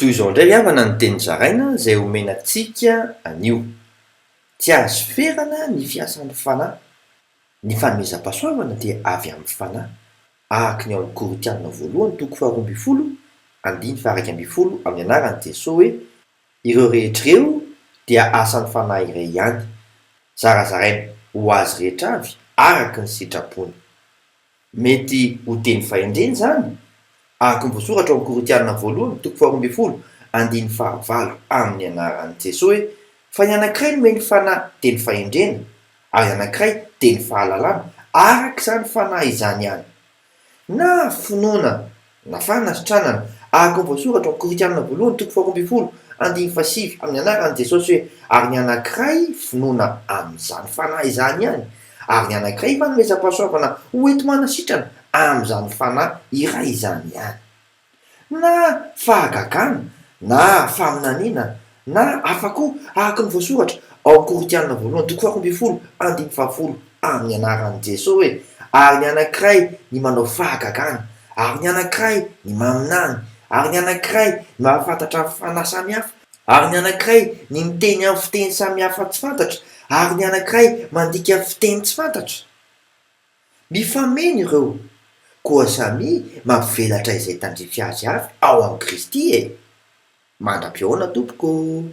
Toy izao indray ry havana ny teny zaraina izay omena antsika anio. Tsy azo ferana ny fiasan'ny Fanahy. Ny fanomezam-pahasoavana dia avy amin'ny Fanahy, araka ny ao amin'ny Korintiana voalohany toko faharoa ambin'ny folo andininy faha-iraika ambin'ny folo amin'ny anaran'i Jesoa hoe, Ireo rehetra ireo dia asan'ny Fanahy iray ihany, zarazaraina ho azy rehetra avy araka ny sitrapony. Mety ho teny fahendrena izany, araka ny voasoratra ao amin'ny Korintiana voalohany, toko faharoa ambin'ny folo, andininy fahavalo, amin'ny anaran'i Jesoa hoe, Fa ny anankiray nomen'ny Fanahy teny fahendrena, ary ny anankiray teny fahalalana, araka izany Fanahy izany ihany. Na finoana na fanasitranana, araka ny voasoratra ao amin'ny Korintiana voalohany toko faharoa ambin'ny folo, andininy fahasivy, amin'ny anaran'i Jesosy hoe, Ary ny anankiray finoana amin'izany Fanahy izany ihany, ary ny anankiray fanomezam-pahasoavana ho enti-manasitrana amin'izany Fanahy iray izany ihany. Na fahagagana, na faminaniana, na hafa koa, araka ny voasoratra ao amin'ny Korintiana voalohany toko faharoa ambin'ny folo andininy fahafolo amin'ny anaran'i Jesoa hoe, Ary ny anankiray ny manao fahagagana, ary ny anankiray ny maminany, ary ny anankiray ny mahafantatra fanahy samihafa, ary ny anankiray ny miteny amin'ny fiteny samihafa tsy fantatra, ary ny anankiray mandika fiteny tsy fantatra. Mifameno ireo, koa samia mampivelatra izay tandrify azy avy ao amin'i Kristy e! Mandra-pihaona tompoko ô!